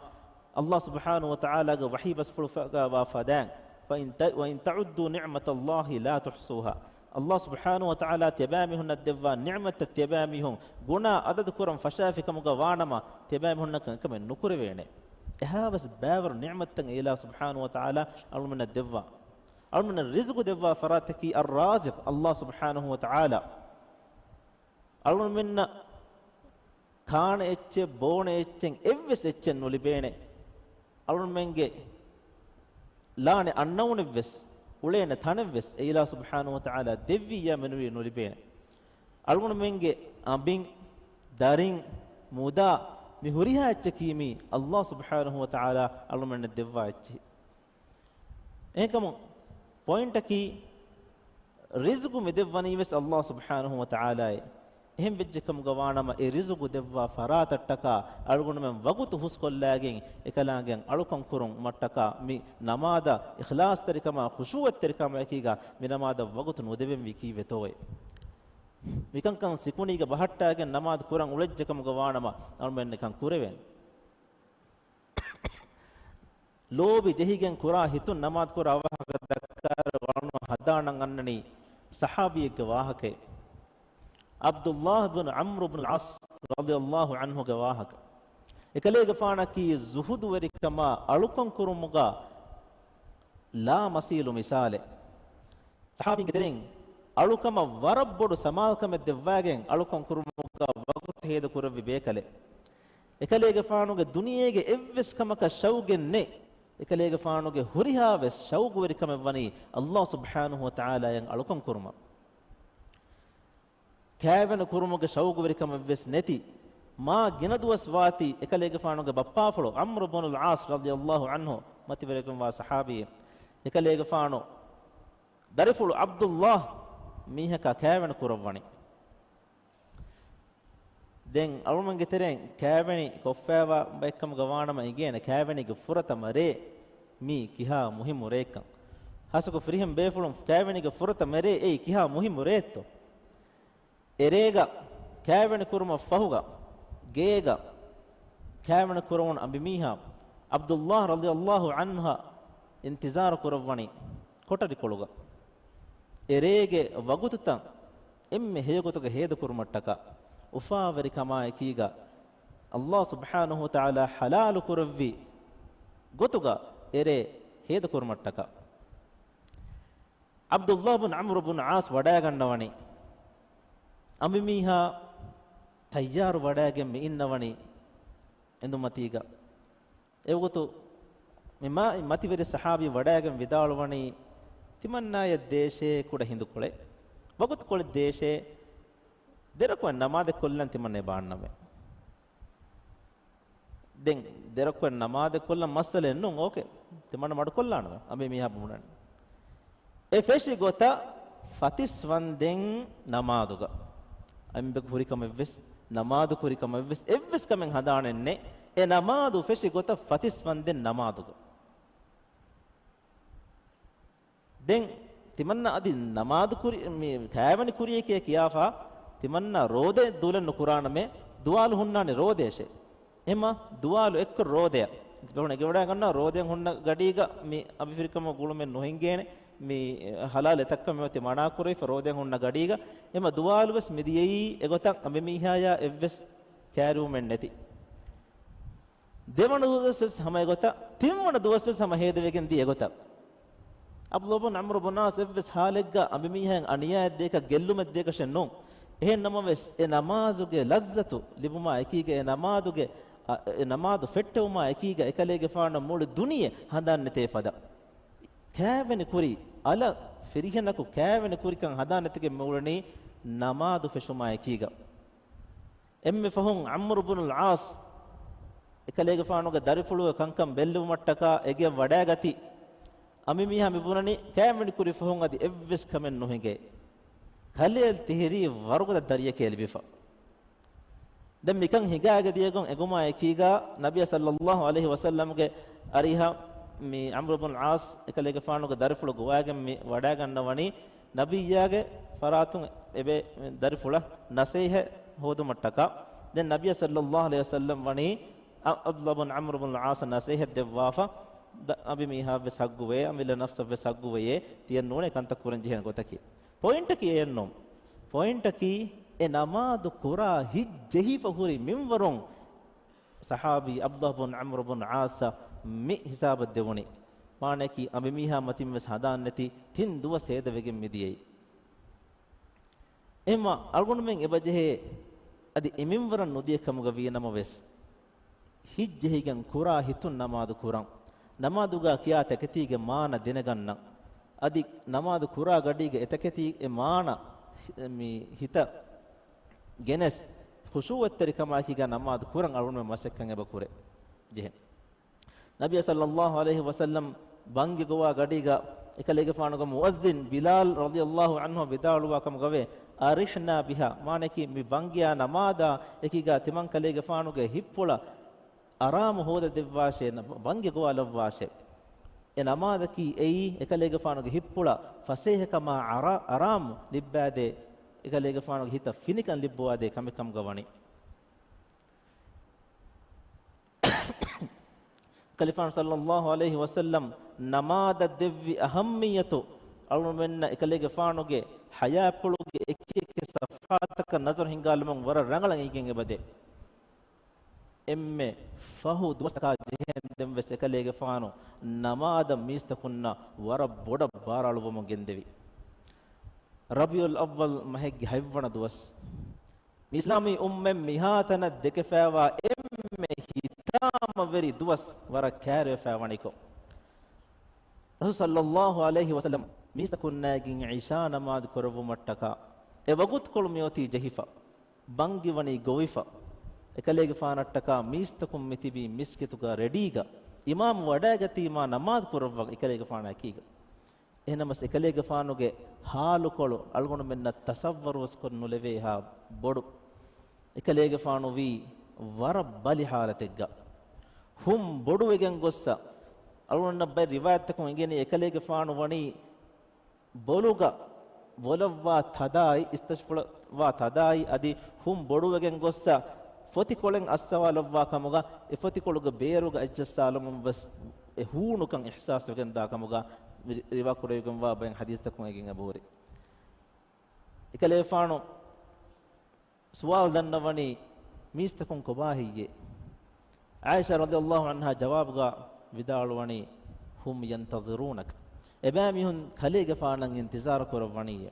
އައްލާހު ސުބްޙާނަހު ވަ ތަޢާލާގެ ވަޙީ ބަސްފުޅުގަ ވާ ފަދައިން، "وإن ت-، وإن تعدوا نعمة الله لا تحصوها." އައްލާހު ސުބްޙާނަހު ވަ ތަޢާލާ ތިޔަބައި މީހުންނަށް ދެއްވާ ނިޢުމަތްތައް ތިޔަބައި މީހުން ގުނާ އަދަދު ކުރަން ފަށާފި ކަމުގަ ވާނަމަ، ތިޔަބައި މީހުންނަކަށް އެކަމެއް ނުކުރެވޭނެ. އެހާވެސް ބައިވަރު ނިޢުމަތްތައް އިލާހު ސުބްޙާނަހު ވަ ތަޢާލާ އަޅުމެންނަށް ދެއްވާ. އަޅުމެންނަށް ރިޒުގު ދެއްވާ ފަރާތަކީ އައްރާޒިޤު، އައްލާހު ސުބްޙާނަހު ވަ ތަޢާލާ. އަޅުމެންނަށް ކާނެ އެއްޗެއް، ބޯނެ އެއްޗެއް، އެއްވެސް އެއްޗެއް ނުލިބޭނެ. އަޅުމެންގެ ލާނެ އަންނައުނެއްވެސް، އުޅޭނެ ތަނެއްވެސް އެ އިލާހު ސުބްޙާނަހު ވަ ތަޢާލާ ދެއްވިއްޔާ މެނުވީ ނުލިބޭނެ. އަޅުގަނޑުމެންގެ އަނބިން، ދަރިން، މުދާ، މި ހުރިހާ އެއްޗަކީ މީ އައްލާހު ސުބްޙާނަހު ވަ ތަޢާލާ އަޅުމެންނަށް ދެއްވާ އެއްޗެއް. އެހެންކަމުން ޕޮއިންޓަކީ، ރިޒުގު މި ދެއްވަނީ ވެސް އައްލާހު ސުބްޙާނަހު ވަ ތަޢާލާއޭ. އެހެން ވެއްޖެ ކަމުގަ ވާނަމަ، އެ ރިޒުގު ދެއްވާ ފަރާތަށްޓަކާ އަޅުގަނޑުމެން ވަގުތު ހުސްކޮށްލައިގެން އެކަލާނގެއަށް އަޅުކަން ކުރުމަށްޓަކާ، މި ނަމާދަށް އިޚްލާޞްތެރިކަމާ ޚުޝޫޢަތްތެރިކަމާއެކީގަ މި ނަމާދަށް ވަގުތު ނުދެވެންވީ ކީއްވެތޯއޭ؟ މިކަންކަން ސިކުނޑީގަ ބަހައްޓާގެން ނަމާދު ކުރަން އުޅެއްޖެ ކަމުގަ ވާނަމަ، އަޅުމެން އެކަން ކުރެވޭނެ. ލޯބި ޖެހިގެން ކުރާ ހިތުން ނަމާދު ކުރާ ވާހަކަ ދައްކާއިރު އަޅުން ހަދާނަން އަންނަނީ ޞަޙާބީއެއްގެ ވާހަކައެއް. ޢަބްދުﷲ ބިން ޢަމްރު ބިން ޢާޞް ރަޟިޔަﷲ ޢަންހުގެ ވާހަކަ. އެކަލޭގެފާނަކީ ޒުހުދުވެރިކަމާ އަޅުކަން ކުރުމުގަ ލާމަސީލު މިސާލެއް. ޞަޙާބީންގެ ތެރެއިން އަޅުކަމަށް ވަރަށް ބޮޑު ސަމާލުކަމެއް ދެއްވާގެން އަޅުކަން ކުރުމުގަ ވަގުތު ހޭދަ ކުރެއްވި ބޭކަލެއް. އެކަލޭގެފާނުގެ ދުނިޔޭގެ އެއްވެސް ކަމަކަށް ޝައުގެއް ނެތް. އެކަލޭގެފާނުގެ ހުރިހާވެސް ޝައުގުވެރިކަމެއް ވަނީ އައްލާހު ސުބްޙާނަހު ވަ ތަޢާލާއަށް އަޅުކަން ކުރުމަށް. ކައިވެނި ކުރުމުގެ ޝައުގުވެރިކަމެއްވެސް ނެތި. މާ ގިނަ ދުވަސް ވާތީ އެކަލޭގެފާނުގެ ބައްޕާފުޅު ޢަމްރު ބުނުލް ޢާޞް ރަޟިޔަﷲ ޢަންހު މަތިވެރިކަންވާ ޞަޙާބީ. އެކަލޭގެފާނު ދަރިފުޅު ޢަބްދުﷲ މީހަކާ ކައިވެނި ކުރައްވަނީ. ދެން އަޅުމެންގެ ތެރެއިން ކައިވެނި ކޮށްފައިވާ ބައެއްކަމުގަ ވާނަމަ އެނގޭނެ ކައިވެނީގެ ފުރަތަމަ ރޭ މީ ކިހާ މުހިއްމު ރެއެއްކަން. ހާއްސަކޮށް ފިރިހެން ބޭފުޅުން ކައިވެނީގެ ފުރަތަމަ ރޭ އެއީ ކިހާ މުހިއްމު ރެއެއްތޯ؟ އެރޭގަ ކައިވެނި ކުރުމަށް ފަހުގަ، ގޭގަ ކައިވެނި ކުރެވުނު އަނބިމީހާ ޢަބްދުﷲ ރަޟިޔަﷲ ޢަންހަށް އިންތިޒާރު ކުރައްވަނީ ކޮޓަރިކޮޅުގަ. އެރޭގެ ވަގުތުތައް އެންމެ ހެޔޮގޮތުގަ ހޭދަކުރުމަށްޓަކާ، އުފާވެރިކަމާއެކީގަ ﷲ ސުބްޙާނަހު ވަ ތަޢާލާ ޙަލާލު ކުރެއްވި ގޮތުގަ އެރޭ ހޭދަކުރުމަށްޓަކާ. ޢަބްދުﷲ ބިން ޢަމްރު ބިން ޢާޞް ވަޑައިގަންނަވަނީ. އަނބިމީހާ ތައްޔާރު ވަޑައިގެން މި އިންނަވަނީ އެނދުމަތީގަ. އެވަގުތު މި މާތް މަތިވެރި ޞަޙާބީ ވަޑައިގެން ވިދާޅުވަނީ، ތިމަންނާޔަށް ދޭށޭ ކުޑަ ހިނދުކޮޅެއް. ވަގުތުކޮޅެއް ދޭށޭ. ދެރަކުވެ ނަމާދެއް ކޮށްލަން ތިމަންނަ ބާންނަމޭ. ދެން ދެރަކުވެ ނަމާދެއް ކޮށްލަން މައްސަލައެއް ނޫން. އޯކޭ. ތިމަންނަ މަޑުކޮށްލާނަމޭ. އަނބިމީހާ ބުނަން. އެ ފެށި ގޮތަށް ފަތިސް ވަންދެން ނަމާދުގަ. އަނބިމީހަކު ހުރި ކަމެއްވެސް، ނަމާދު ކުރި ކަމެއްވެސް، އެއްވެސް ކަމެއް ހަނދާނެއް ނެތް. އެ ނަމާދު ފެށި ގޮތަށް ފަތިސް ވަންދެން ނަމާދުގަ. ދެން ތިމަންނަ އަދި ނަމާދު ކުރި، މި ކައިވެނި ކުރިޔެކޭ ކިޔާފަ، ތިމަންނަ ރޯދަ ދުލެއް ނުކުރާނަމޭ، ދުވާލު ހުންނާނެ ރޯދައަށޭ. އެމަ ދުވާލު އެއްކޮށް ރޯދަޔަށް. ބެހުން އެނގިވަޑައިގަންނަވާ ރޯދައިން ހުންނަ ގަޑީގަ މި އަނބިފިރިކަމަށް ގުޅުމެއް ނުހިނގޭނެ. މި ހަލާލު އެތައްކަމެއް އޮތީ މަނާކުރެވިފަ ރޯދައިން ހުންނަ ގަޑީގަ. އެމަ ދުވާލުވެސް މިދިޔައީ އެގޮތަށް އަނބިމީހާޔާ އެއްވެސް ކައިރިވުމެއް ނެތި. ދެވަނަ ދުވަސްވެސް ހަމަ އެގޮތަށް، ތިންވަނަ ދުވަސްވެސް ހަމަ ހޭދަވެގެން ދިޔަ އެގޮތަށް. ޢަބްދުﷲ ބިން ޢަމްރު ބިން ޢާޞް އެއްވެސް ހާލެއްގަ އަނބިމީހާއަށް އަނިޔާއެއް ދޭކަށް ގެއްލުމެއް ދޭކަށެއް ނޫން. އެހެން ނަމަވެސް، އެ ނަމާދުގެ ލައްޒަތު ލިބުމާ އެކީގަ، އެ ނަމާދުގެ، އަ، އެ ނަމާދު ފެއްޓެވުމާ އެކީގަ، އެކަލޭގެފާނަށް މުޅި ދުނިޔެ ހަނދާން ނެތޭ ފަދަ. ކައިވެނި ކުރި، އަލަށް ފިރިހެނަކު ކައިވެނި ކުރިކަން ހަނދާން ނެތިގެން މިއުޅެނީ ނަމާދު ފެށުމާ އެކީގަ. އެންމެ ފަހުން ޢަމްރު ބުނުލް ޢާޞް އެކަލޭގެފާނުގެ ދަރިފުޅުގެ ކަންކަން ބެއްލެވުމަށްޓަކާ އެގެއަށް ވަޑައިގަތީ. އަނބިމީހާ މި ބުނަނީ ކައިވެނި ކުރި ފަހުން އަދި އެއްވެސް ކަމެއް ނުހިނގޭ. ކަލޭ ތިހިރީ ވަރުގަދަ ދަރިޔެކޭ ލިބިފަ. ދެން މިކަން ހިނގާގެ ދިޔަގޮތް އެނގުމާ އެކީގަ ނަބިއްޔާ ޞައްލައްލާހު ޢަލައިހި ވަސައްލަމްގެ އަރިހަށް މި ޢަމްރު ބުން ޢާޞް އެކަލޭގެފާނުގެ ދަރިފުޅު ގޮވާގެން މި ވަޑައިގަންނަވަނީ ނަބިއްޔާގެ ފަރާތުން އެބޭ ދަރިފުޅަށް ނަޞޭޙަތް ހޯދުމަށްޓަކާ. ދެން ނަބިއްޔާ ޞައްލައްލާހު ޢަލައިހި ވަސައްލަމް ވަނީ ޢަ-، ޢަބްދުﷲ ބިން ޢަމްރު ބުން ޢާޞަށް ނަޞޭޙަތް ދެއްވާފަ، ދަ-، އަނބިމީހާވެސް ޙައްޤުވޭ، އަނބިމީހާވެސް ޙައްޤުވެޔޭ، ތިޔަ ނޫނޭ ކަންތައް ކުރަން ޖެހޭނެ ގޮތަކީ. ޕޮއިންޓަކީ އެއެއްނޫން. ޕޮއިންޓަކީ އެ ނަމާދު ކުރާ ހިތް ޖެހިފަ ހުރި މިންވަރުން ޞަޙާބީ ޢަބްދުﷲ ބިން ޢަމްރު ބިން ޢާޞަށް މި ހިސާބަށް ދެވުނީ. މާނައަކީ އަނބިމީހާ މަތިން ވެސް ހަނދާން ނެތި ތިން ދުވަސް ހޭދަވެގެން މިދިޔައީ. އެހެންމަ އަޅުގަނޑުމެން އެބަޖެހޭ އަދި އެމިންވަރަށް ނުދިޔަ ކަމުގަ ވީ ނަމަވެސް، ހިތް ޖެހިގެން ކުރާ ހިތުން ނަމާދު ކުރަން. ނަމާދުގަ ކިޔާ ތަކެތީގެ މާނަ ދެނެގަންނަން. އަދި ނަމާދު ކުރާ ގަޑީގެ އެތަކެތީ އެ މާނަ މި ހިތަށް ގެނެސް، ޚުޝޫޢަތްތެރިކަމާއެކީގަ ނަމާދު ކުރަން އަޅުގަނޑުމެން މަސައްކަތް އެބަ ކުރޭ ޖެހެން. ނަބިއްޔާ ޞައްލައްލާހު ޢަލައިހި ވަސައްލަމް ބަންގި ގޮވާ ގަޑީގަ އެކަލޭގެފާނުގެ މުއައްޒިން ބިލާލް ރަޟިޔައްލާހު ޢަންހު ވިދާޅުވާ ކަމުގަވޭ، "أرحنا بها"، މާނައަކީ މި ބަންގިއާ ނަމާދާ އެކީގަ ތިމަން ކަލޭގެފާނުގެ ހިތްޕުޅަށް އަރާމު ހޯދަ ދެއްވާށޭ، ނަ-، ބަންގި ގޮވާލައްވާށޭ. އެ ނަމާދަކީ އެއީ އެކަލޭގެފާނުގެ ހިތްޕުޅަށް ފަސޭހަކަމާ އަރާ-، އަރާމު ލިއްބާދޭ، އެކަލޭގެފާނުގެ ހިތަށް ފިނިކަން ލިއްބުވާދޭ ކަމެއް ކަމުގަ ވަނީ. ކަލޭގެފާނު ޞައްލައްލާހު ޢަލައިހި ވަސައްލަމް ނަމާދަށް ދެއްވި އަހައްމިއްޔަތު އަޅުގަނޑުމެންނަށް އެކަލޭގެފާނުގެ ޙަޔާތްޕުޅުގެ އެކި އެކި ޞަފްޙާތަކަށް ނަޒަރު ހިންގާލުމުން ވަރަށް ރަނގަޅަށް އެނގިގެން އެބަދޭ. އެންމެ ފަހު ދުވަސްތަކާ ޖެހެން ދެން ވެސް އެކަލޭގެފާނު ނަމާދަށް މީސްތަކުންނަށް ވަރަށް ބޮޑަށް ބާރާއްވަމުން ގެންދެވި. ރަބީޢުލް އައްވަލް މަހެއްގެ ހަތްވަނަ ދުވަސް. މި އިސްލާމީ އުއްމަތް މިހާތަނަށް ދެކެފައިވާ އެންމެ ހިތާމަވެރި ދުވަސް ވަރަށް ކައިރިވެފައި ވަނިކޮށް، ރަސޫލު ޞައްލައްލާހު ޢަލައިހި ވަސައްލަމް މީސްތަކުންނާއެކީގަ ޢިޝާ ނަމާދު ކުރެއްވުމަށްޓަކާ އެ ވަގުތުކޮޅު މިއޮތީ ޖެހިފަ، ބަންގި ވަނީ ގޮވިފަ، އެކަލޭގެފާނަށްޓަކާ މީސްތަކުން މިތިބީ މިސްކިތުގަ ރެޑީގަ، އިމާމު ވަޑައިގަތީމާ ނަމާދު ކުރައްވަން އެކަލޭގެފާނާ އެކީގަ. އެހެންނަމަވެސް އެކަލޭގެފާނުގެ ޙާލުކޮޅު އަޅުގަނޑުމެންނަށް ތަޞައްވަރުވެސް ކޮށް ނުލެވޭހާ ބޮޑު. އެކަލޭގެފާނު ވީ ވަރަށް ބަލި ޙާލަތެއްގަ. ހުން ބޮޑުވެގެން ގޮއްސަ، އަޅުގަނޑަށް ބައެއް ރިވާޔަތްތަކުން އެނގެނީ އެކަލޭގެފާނު ވަނީ ބޮލުގަ ބޮލަށްވާ ތަދާއި، އިސްތަށިފުޅަށްވާ ތަދާއި އަދި ހުން ބޮޑުވެގެން ގޮއްސަ، ފޮތިކޮޅެއް އައްސަވާލައްވާ ކަމުގަ، އެ ފޮތިކޮޅުގެ ބޭރުގަ އަތްޖައްސާލަމުން ވެސް އެ ހޫނުކަން އިޙްސާސްވެގެން ދާ ކަމުގަ ރި-، ރިވާ ކުރެވިގެންވާ ބައެއް ޙަދީޘްތަކުން އެނގިގެން އެބަހުރި. އެކަލޭގެފާނު ސުވާލު ދަންނަވަނީ، މީސްތަކުން ކޮބާ ހެއްޔޭ؟ ޢާއިޝާ ރަޟިޔައްލާހު ޢަންހާ ޖަވާބުގަ ވިދާޅުވަނީ، "هُمْ يَنْتَظِرُونَكَ." އެބައި މީހުން ކަލޭގެފާނަށް އިންތިޒާރު ކުރައްވަނީއޭ.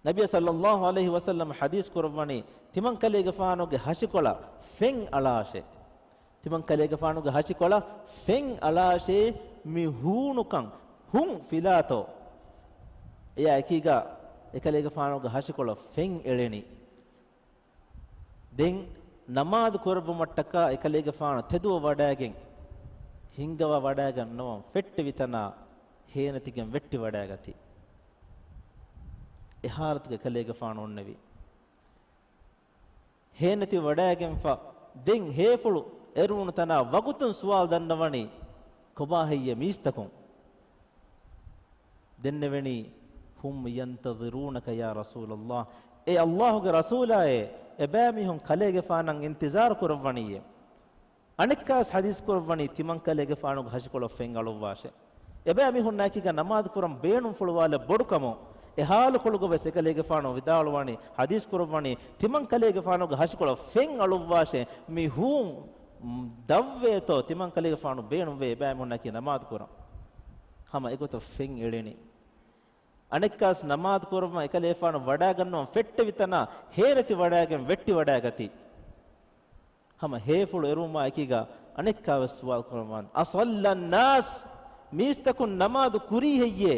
ނަބިއްޔާ ޞައްލައްލާހު ޢަލައިހި ވަސައްލަމް ޙަދީޘް ކުރައްވަނީ، ތިމަން ކަލޭގެފާނުގެ ހަށިކޮޅަށް ފެން އަޅާށޭ. ތިމަން ކަލޭގެފާނުގެ ހަށިކޮޅަށް ފެން އަޅާށޭ، މި ހޫނުކަން ހުން ފިލާތޯ. އެއާ އެކީގަ އެކަލޭގެފާނުގެ ހަށިކޮޅަށް ފެން އެޅެނީ. ދެން ނަމާދު ކުރެއްވުމަށްޓަކާ އެކަލޭގެފާނު ތެދުވަ ވަޑައިގެން، ހިންގަވާ ވަޑައިގަންނަވަން ފެއްޓެވި ތަނާ ހޭނެތިގެން ވެއްޓި ވަޑައިގަތީ. އެ ހާލަތުގަ އެކަލޭގެފާނު އޮންނެވި. ހޭނެތި ވަޑައިގެންފަ ދެން ހޭފުޅު އެރުވުނު ތަނާ ވަގުތުން ސުވާލު ދަންނަވަނީ ކޮބާ ހެއްޔޭ މީސްތަކުން؟ ދެންނެވެނީ، "هم ينتظرونك يا رسول الله." އޭ ﷲ ގެ ރަސޫލާއޭ، އެބައިމީހުން ކަލޭގެފާނަށް އިންތިޒާރު ކުރައްވަނީއޭ. އަނެއްކާވެސް ޙަދީޘް ކުރައްވަނީ ތިމަން ކަލޭގެފާނުގެ ހަށިކޮޅަށް ފެން އަޅުއްވާށޭ. އެބައިމީހުންނާ އެކީގަ ނަމާދު ކުރަން ބޭނުންފުޅުވާލެއް ބޮޑުކަމުން. އެ ހާލުކޮޅުގަވެސް އެކަލޭގެފާނު ވިދާޅުވާނީ، ޙަދީޘް ކުރައްވަނީ، ތިމަން ކަލޭގެފާނުގެ ހަށިކޮޅަށް ފެން އަޅުއްވާށޭ. މި ހޫން ދަށްވޭތޯ ތިމަން ކަލޭގެފާނު ބޭނުންވޭ އެބައިމީހުންނަކީ ނަމާދު ކުރަން. ހަމަ އެގޮތަށް ފެން އެޅެނީ. އަނެއްކާސް ނަމާދު ކުރައްވަން އެކަލޭފާނު ވަޑައިގަންނަވަން ފެއްޓެވި ތަނާ ހޭނެތި ވަޑައިގެން ވެއްޓި ވަޑައިގަތީ. ހަމަ ހޭފުޅު އެރުވުމާ އެކީގަ އަނެއްކާވެސް ސުވާލު ކުރައްވާނެ، "أصلى الناس؟" މީސްތަކުން ނަމާދު ކުރީ ހެއްޔޭ؟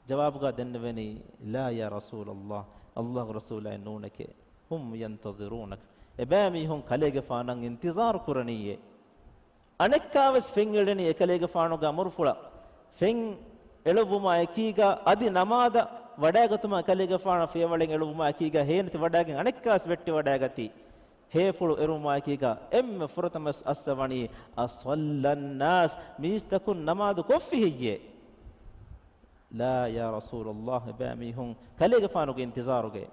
ޖަވާބުގަ ދެންނެވެނީ، "لا يا رسول الله، ﷲ ގެ ރަސޫލާއެއް ނޫނެކޭ. هم ينتظرونك." އެބައިމީހުން ކަލޭގެފާނަށް އިންތިޒާރު ކުރަނީއޭ. އަނެއްކާވެސް ފެން އެޅެނީ އެކަލޭގެފާނުގެ އަމުރުފުޅަށް. ފެން އެޅުއްވުމާ އެކީގަ އަދި ނަމާދަށް ވަޑައިގަތުމާ އެކަލޭގެފާނަށް ފިޔަވަޅެއް އެޅުއްވުމާ އެކީގަ ހޭނެތި ވަޑައިގެން އަނެއްކާވެސް ވެއްޓި ވަޑައިގަތީ. ހޭފުޅު އެރުވުމާ އެކީގަ އެންމެ ފުރަތަމަވެސް އައްސަވަނީ، "أصلى الناس؟" މީސްތަކުން ނަމާދު ކޮށްފި ހެއްޔޭ؟ "لا يا رسول الله." އެބައިމީހުން ކަލޭގެފާނުގެ އިންތިޒާރުގައޭ.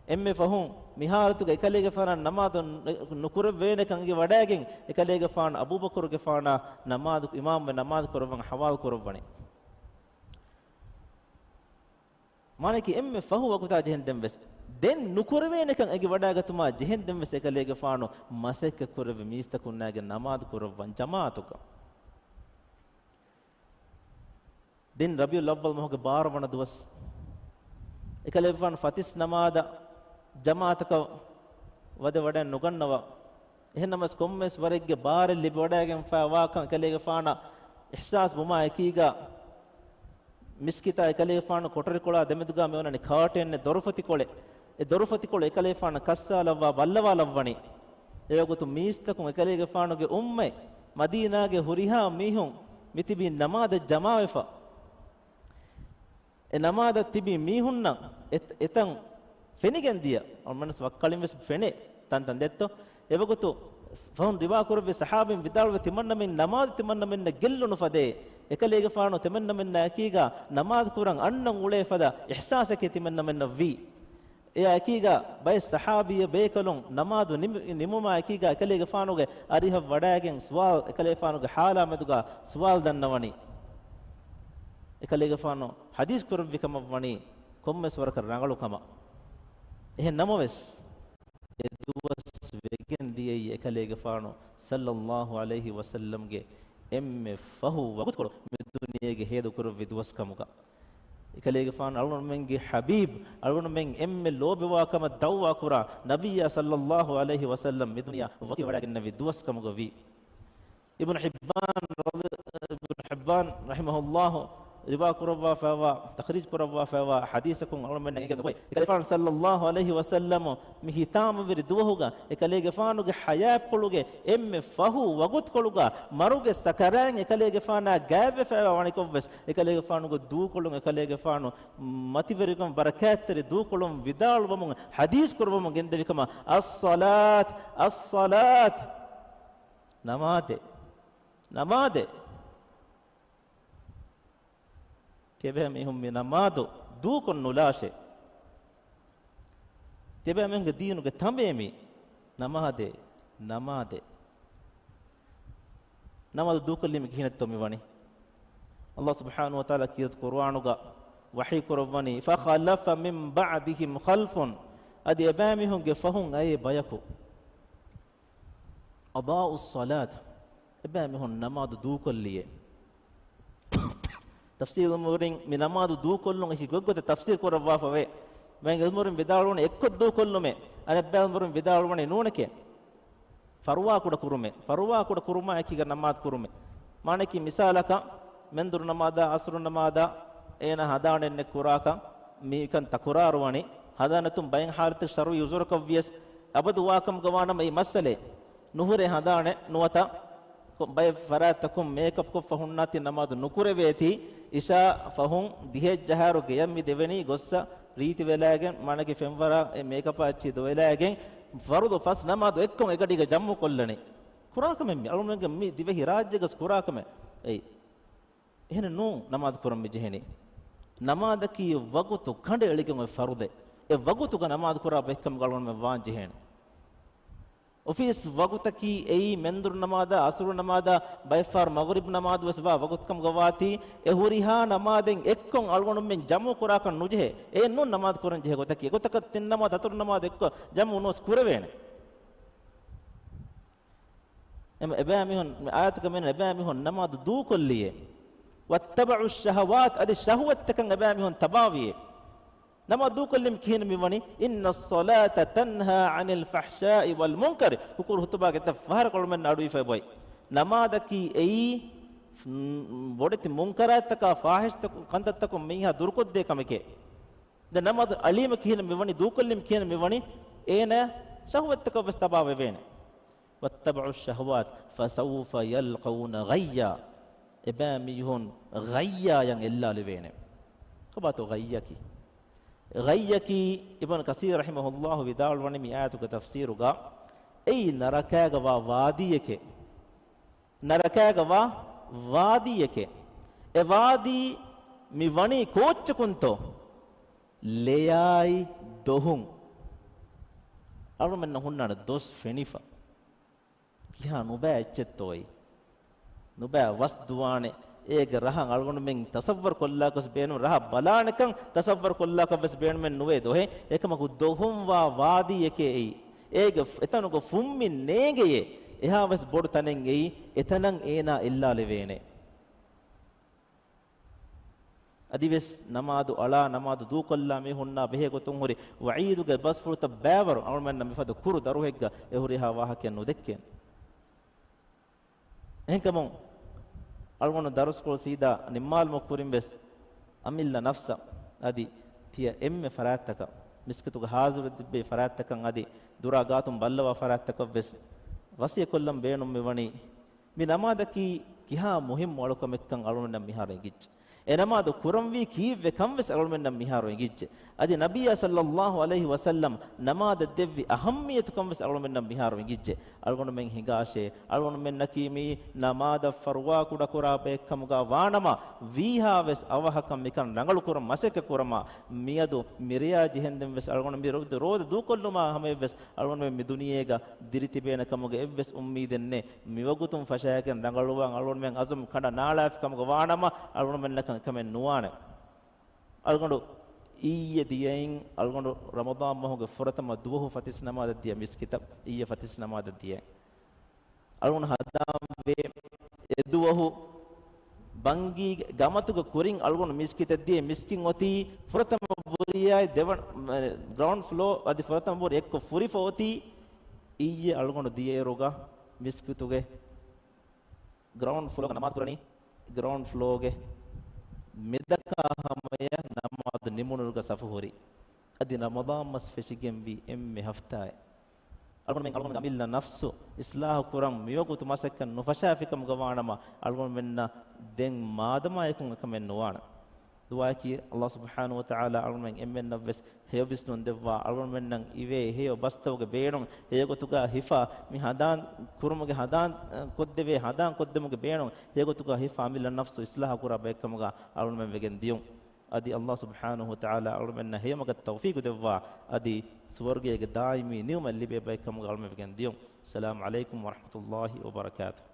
އެންމެ ފަހުން މި ހާލަތުގަ އެކަލޭގެފާނަށް ނަމާދު ނުކުރެއްވޭނެކަން އެނގި ވަޑައިގެން، އެކަލޭގެފާނު އަބޫބަކުރުގެފާނާ ނަމާދު، އިމާމުވެ ނަމާދު ކުރައްވަން ހަވާލު ކުރައްވަނީ. މާނައަކީ އެންމެ ފަހު ވަގުތާ ޖެހެންދެން ވެސް، ދެން ނުކުރެވޭނެކަން އެނގި ވަޑައިގަތުމާ ޖެހެންދެން ވެސް އެކަލޭގެފާނު މަސައްކަތް ކުރެއްވި މީސްތަކުންނާގެ ނަމާދު ކުރައްވަން ޖަމާޢަތުގަ. ދެން ރަބީޢުލް އައްވަލް މަހުގެ ބާރަ ވަނަ ދުވަސް، އެކަލޭގެފާނު ފަތިސް ނަމާދަށް ޖަމާޢަތަކަށް ވަދެ ވަޑައެއް ނުގަންނަވާ. އެހެންނަމަވެސް ކޮންމެވެސް ވަރެއްގެ ބާރެއް ލިބި ވަޑައިގެންފައިވާކަން އެކަލޭގެފާނަށް އިޙްސާސް ވުމާ އެކީގަ، މިސްކިތާ އެކަލޭގެފާނު ކޮޓަރިކޮޅާ ދެމެދުގަ މި އޮންނަނީ ކާޓޭންއެއް ދޮރުފަތިކޮޅެއް. އެ ދޮރުފަތިކޮޅު އެކަލޭގެފާނަށް ކައްސާލައްވާ ބައްލަވާލައްވަނީ. އެވަގުތު މީސްތަކުން އެކަލޭގެފާނުގެ އުއްމަތް، މަދީނާގެ ހުރިހާ މީހުން މިތިބީ ނަމާދަށް ޖަމާވެފަ. އެ ނަމާދަށް ތިބި މީހުންނަށް އެ، އެތަން ފެނިގެން ދިޔަ، އަޅުމެންނަސް ވައްކަޅިން ވެސް ފެނޭ ތަންތަން ދެއްތޯ؟ އެވަގުތު ފަހުން ރިވާ ކުރެއްވި ޞަޙާބީން ވިދާޅުވެ ތިމަންނަމެން ނަމާދު ތިމަންނަމެންނަށް ގެއްލުނު ފަދައޭ. އެކަލޭގެފާނު ތިމަންނަމެންނާ އެކީގަ ނަމާދު ކުރަން އަންނަން އުޅޭ ފަދަ އިޙްސާސެކޭ ތިމަންނަމެންނަށް ވީ. އެއާ އެކީގަ ބައެއް ޞަޙާބީ ބޭކަލުން ނަމާދު ނިމި، ނިމުމާ އެކީގަ އެކަލޭގެފާނުގެ އަރިހަށް ވަޑައިގެން ސުވާލު އެކަލޭގެފާނުގެ ޙާލާ މެދުގަ ސުވާލު ދަންނަވަނީ. އެކަލޭގެފާނު ޙަދީޘް ކުރެއްވި ކަމަށް ވަނީ ކޮންމެސް ވަރަކަށް ރަނގަޅު ކަމަށް. އެހެން ނަމަވެސް، އެ ދުވަސް ވެގެން ދިޔައީ އެކަލޭގެފާނު ޞައްލައްލާހު ޢަލައިހި ވަސައްލަމްގެ އެންމެ ފަހު ވަގުތުކޮޅު މި ދުނިޔޭގެ ހޭދަ ކުރެއްވި ދުވަސް ކަމުގަ. އެކަލޭގެފާނު އަޅުގަނޑުމެންގެ ޙަބީބް، އަޅުގަނޑުމެން އެންމެ ލޯބިވާ ކަމަށް ދަޢުވާ ކުރާ ނަބިއްޔާ ޞައްލައްލާހު ޢަލައިހި ވަސައްލަމް މި ދުނިޔެއަށް ވަކިވެވަޑައިގެންނެވި ދުވަސް ކަމުގަ ވީ. އިބްނު ޙިއްބާން ރަޟި-، އިބްނު ޙިއްބާން ރަޙިމަހުﷲ ރިވާ ކުރައްވާފައިވާ، ތަޚްރީޖު ކުރައްވާފައިވާ ޙަދީޘަކުން އަޅުމެންނަށް އެނގެން އޮތް، އެކަލޭގެފާނު ޞައްލައްލާހު ޢަލައިހި ވަސައްލަމް މި ހިތާމަވެރި ދުވަހުގަ އެކަލޭގެފާނުގެ ޙަޔާތްޕުޅުގެ އެންމެ ފަހު ވަގުތުކޮޅުގަ މަރުގެ ސަކަރާތް އެކަލޭގެފާނާ ގާތްވެފައިވާ ވަނިކޮށްވެސް، އެކަލޭގެފާނުގެ ދޫކޮޅުން އެކަލޭގެފާނު މަތިވެރިކަން ބަރަކާތްތެރި ދޫކޮޅުން ވިދާޅުވަމުން ޙަދީޘް ކުރައްވަމުން ގެންދެވި ކަމަށް، "الصلاة، الصلاة." ނަމާދެއް، ނަމާދެއް. ތިޔަބައިމީހުން މި ނަމާދު ދޫކޮށް ނުލާށޭ. ތިޔަބައިމީހުންގެ ދީނުގެ ތަނބޭ މީ. ނަމާދެއް، ނަމާދެއް. ނަމާދު ދޫކޮށްލީމަ ކިހިނެއްތޯ މި ވަނީ؟ ﷲ ސުބްޙާނަހު ވަތަޢާލާ ކީރިތި ޤުރުއާނުގަ ވަޙީ ކުރައްވަނީ، "فخلف من بعدهم خلف." އަދި އެބައިމީހުންގެ ފަހުން އައޭ ބަޔަކު. "أضاعوا الصلاة." އެބައިމީހުން ނަމާދު ދޫކޮށްލިއޭ. ތަފްސީރު ޢިލްމުވެރިން މި ނަމާދު ދޫކޮށްލުން އެކި ގޮތްގޮތަށް ތަފްސީރު ކުރައްވާފަވޭ. ބައެއް ޢިލްމުވެރިން ވިދާޅުވަނީ އެއްކޮށް ދޫކޮށްލުމޭ. އަނެއް ބައެއް ޢިލްމުވެރިން ވިދާޅުވަނީ ނޫނެކޭ. ފަރުވާ ކުޑަ ކުރުމޭ. ފަރުވާ ކުޑަ ކުރުމާ އެކީގަ ނަމާދު ކުރުމޭ. މާނައަކީ މިސާލަކަށް، މެންދުރު ނަމާދާ، އަސުރު ނަމާދާ، އޭނާ ހަނދާނެއް ނެތް ކުރާކަށް މިކަން ތަކުރާރުވަނީ. ހަނދާން ނެތުން ބައެއް ޙާލަތު ޝަރުޢީ ޢުޛުރަކަށް ވިޔަސް، އަބަދު ވާކަމުގަ ވާނަމަ އެއީ މައްސަލައެއް. ނުހުރޭ ހަނދާނެއް ނުވަތަ ކޮ-، ބައެއް ފަރާތްތަކުން މޭކަޕް ކޮށްފަ ހުންނާތީ ނަމާދު ނުކުރެވޭތީ، އިޝާ ފަހުން ދިހައެއްޖަހާއިރު ގެޔަށް މި ދެވެނީ ގޮއްސަ ރީތި ވެލާގެން، މަނަގި ފެންވަރާ އެ މޭކަޕާ އެއްޗިހި ދޮވެލާގެން، ފަރުޟު ފަސް ނަމާދު އެއްކޮށް އެގަޑީގަ ޖަމްޢު ކޮށްލަނީ. ކުރާކަމެއް މީ. އަޅުގަނޑުމެންގެ މި ދިވެހި ރާއްޖޭގަސް ކުރާކަމެއް. އެއީ. އެހެނެއް ނޫން ނަމާދު ކުރަން މި ޖެހެނީ. ނަމާދަކީ ވަގުތު ކަނޑައެޅިގެން އޮތް ފަރުޟެއް. އެ ވަގުތުގަ ނަމާދު ކުރާ ބައެއްކަމުގަ އަޅުގަނޑުމެން ވާން ޖެހޭނެ. އޮފީސް ވަގުތަކީ އެއީ މެންދުރު ނަމާދާ، އަސުރު ނަމާދާ، ބައެއްފަހަރު މަޣުރިބް ނަމާދު ވެސް ވާ ވަގުތުކަމުގަ ވާތީ، އެ ހުރިހާ ނަމާދެއް އެއްކޮށް އަޅުގަނޑުމެން ޖަމްޢު ކުރާކަށް ނުޖެހޭ. އެއެއް ނޫން ނަމާދު ކުރަން ޖެހޭ ގޮތަކީ. އެގޮތަކަށް ތިން ނަމާދު ހަތަރު ނަމާދު އެއްކޮށް ޖަމްޢު ނުވެސް ކުރެވޭނެ. އެމަ އެބައިމީހުން، މި އާޔަތުގަ މިއަންނަ އެބައިމީހުން ނަމާދު ދޫކޮށްލިއޭ. وَاتَّبَعُوا الشَّهَوَاتِ، އަދި ޝަހުވަތްތަކަށް އެބައިމީހުން ތަބާވިއޭ. ނަމާދު ދޫކޮށްލީމަ ކިހިނެއް މިވަނީ؟ إِنَّ الصَّلَاةَ تَنْهَى عَنِ الْفَحْشَاءِ وَالْمُنْكَرِ. ހުކުރު ހުތުބާގެ އެތައް ފަހަރަކު އަޅުމެން އަޑުއިވިފައި އޮތް. ނަމާދަކީ އެއީ، މް، ބޮޑެތި މުންކަރާތްތަކާ ފާޙިޝްތަކު، ކަންތައްތަކުން މީހާ ދުރުކޮށްދޭ ކަމެކޭ. ދެން ނަމާދު އަޅީމަ ކިހިނެއް މިވަނީ؟ ދޫކޮށްލީމަ ކިހިނެއް މިވަނީ؟ އޭނަ ޝަހުވަތްތަކަށް ވެސް ތަބާވެވޭނެ. وَاتَّبَعُوا الشَّهَوَاتِ فَسَوْفَ يَلْقَوْنَ غَيًّا. އެބައިމީހުން ޣައްޔާޔަށް އެއްލާލެވޭނެ. ކޮބާތޯ ޣައްޔަކީ؟ ޣައްޔަކީ އިބްނު ކަސީރު ރަޙިމަހުﷲ ވިދާޅުވަނީ މި އާޔަތުގެ ތަފްސީރުގަ، އެއީ ނަރަކާގަ ވާ ވާދީއެކޭ. ނަރަކާގަ ވާ ވާދީއެކޭ. އެ ވާދީ މި ވަނީ ކޯއްޗަކުންތޯ؟ ލެޔާއި ދޮހުން. އަޅުމެންނަށް ހުންނާނެ ދޮސް ފެނިފަ. ކިހާ ނުބައި އެއްޗެއްތޯއި. ނުބައި ވަސް ދުވާނެ. އޭގެ ރަހަށް އަޅުގަނޑުމެން ތަޞައްވަރު ކޮށްލާކަށް ވެސް ބޭނުމެއް، ރަހަށް ބަލާނެކަން ތަޞައްވަރު ކޮށްލާކަށް ވެސް ބޭނުމެއް ނުވޭ ދޮހެއް. އެކަމަކު ދޮހުން ވާ ވާދީއެކޭ އެއީ. އޭގެ ފު-، އެތަނުގަ ފުއްމިން ނޭނގެޔޭ. އެހާވެސް ބޮޑު ތަނެއް އެއީ. އެތަނަށް އޭނާ އެއްލާލެވޭނެ. އަދިވެސް ނަމާދު އަޅާ، ނަމާދު ދޫކޮށްލާ މީހުންނާ ބެހޭ ގޮތުން ހުރި ވަޢީދުގެ ބަސްފުޅުތައް ބައިވަރު އަޅުމެންނަށް މިފަދަ ކުރު ދަރުހެއްގަ އެ ހުރިހާ ވާހަކައެއް ނުދެއްކޭނެ. އެހެންކަމުން އަޅުގަނޑު ދަރުސްކޮޅު ސީދާ ނިންމާލުމަށް ކުރިން ވެސް އަމިއްލަ ނަފްސަށް އަދި ތިޔަ އެންމެ ފަރާތްތަކަށް، މިސްކިތުގަ ހާޒިރު ތިއްބެވި ފަރާތްތަކަށް އަދި ދުރާ ގާތުން ބައްލަވާ ފަރާތްތަކަށް ވެސް ވަސިޔަތްކޮށްލަން ބޭނުން މިވަނީ، މި ނަމާދަކީ ކިހާ މުހިއްމު އަޅުކަމެއްކަން އަޅުގަނޑަށް މިހާރު އެނގިއްޖެ. އެ ނަމާދު ކުރަންވީ ކީއްވެ ކަން ވެސް އަޅުގަނޑަށް މިހާރު އެނގިއްޖެ. އަދި ނަބިއްޔާ ޞައްލައްލާހު ޢަލައިހި ވަސައްލަމް ނަމާދަށް ދެއްވި އަހައްމިއްޔަތުކަން ވެސް އަޅުގަނޑަށް މިހާރު އެނގިއްޖެ. އަޅުގަނޑުމެން ހިނގާށޭ، އަޅުގަނޑުމެންނަކީ މި ނަމާދަށް ފަރުވާ ކުޑަކުރާ ބައެއްކަމުގަ ވާނަމަ، ވީހާވެސް އަވަހަކަށް މިކަން ރަނގަޅުކުރަން މަސައްކަތް ކުރަމާ، މިއަދު މިރެޔާ ޖެހެންދެން ވެސް އަޅުގަނޑު މި ރޯދަ، ރޯދަ ދޫކޮށްލުމާ ހަމަޔަށްވެސް އަޅުގަނޑުމެން މި ދުނިޔޭގަ ދިރި ތިބޭނެ ކަމުގެ އެއްވެސް އުއްމީދެއް ނެތް. މިވަގުތުން ފަށާގެން ރަނގަޅުވާން އަޅުގަނޑުމެން އަޒުމް ކަނޑަ ނާޅާފި ކަމުގަ ވާނަމަ، އަޅުގަނޑުމެންނަކަށް އެކަމެއް ނުވާނެ. އަޅުގަނޑު އިއްޔެ ދިޔައިން، އަޅުގަނޑު ރަމަޟާން މަހުގެ ފުރަތަމަ ދުވަހު ފަތިސް ނަމާދަށް ދިޔަ މިސްކިތަށް، އިއްޔެ ފަތިސް ނަމާދަށް ދިޔައިން. އަޅުގަނޑު ހަނދާންވޭ، އެދުވަހު ބަންގީގެ ގަމަތުގެ ކުރިން އަޅުގަނޑު މިސްކިތަށް ދިޔަ، މިސްކިތް އޮތީ ފުރަތަމަ ބުރިޔާއި ދެވަނަ، ގްރައުންޑް ފްލޯ އަދި ފުރަތަމަ ބުރި އެއްކޮށް ފުރިފަ އޮތީ. އިއްޔެ އަޅުގަނޑު ދިޔައިރުގަ މިސްކިތުގެ ގްރައުންޑް ފްލޯގަ ނަމާދު ކުރަނީ، ގްރައުންޑް ފްލޯގެ މިދަކާ ހަމަޔަށް ނަމާދު ނިމުނުއިރުގަ ސަފު ހުރި. އަދި ރަމަޟާން މަސް ފެށިގެންވީ އެންމެ ހަފްތާއެއް. އަޅުގަނޑުމެން، އަޅުގަނޑު އަމިއްލަ ނަފްސު އިޞްލާޙު ކުރަން މިވަގުތު މަސައްކަތް ނުފަށާފިކަމުގަ ވާނަމަ، އަޅުގަނޑުމެންނަށް ދެން މާދަމާއެކު އެކަމެއް ނުވާނެ. ދުޢާއަކީ، ﷲ ސުބްޙާނަހޫ ވަތަޢާލާ އަޅުގަނޑުމެން އެންމެންނަށްވެސް ހެޔޮ ވިސްނުން ދެއްވާ، އަޅުގަނޑުމެންނަށް އިވޭ ހެޔޮ ބަސްތަކުގެ ބޭނުން، ހެޔޮގޮތުގަ ހިފާ، މި ހަނދާން ކުރުމުގެ ހަނދާން ކޮށްދެވޭ، ހަނދާން ކޮށްދެމުގެ ބޭނުން، ހެޔޮގޮތުގަ ހިފާ އަމިއްލަ ނަފްސު އިޞްލާޙު ކުރާ ބައެއްކަމުގަ އަޅުގަނޑުމެން ވެގެން ދިޔުން. އަދި ﷲ ސުބްޙާނަހޫ ވަތަޢާލާ އަޅުގަނޑުމެންނަށް ހެޔޮމަގަށް ތައުފީޤު ދެއްވާ، އަދި ސުވަރުގޭގެ ދާއިމީ ނިޢުމަތް ލިބޭ ބައެއްކަމުގަ އަޅުގަނޑުމެން ވެގެން ދިޔުން. އައްސަލާމު ޢަލައިކުމް ވަރަޙްމަތުﷲ ވަބަރަކާތުހު.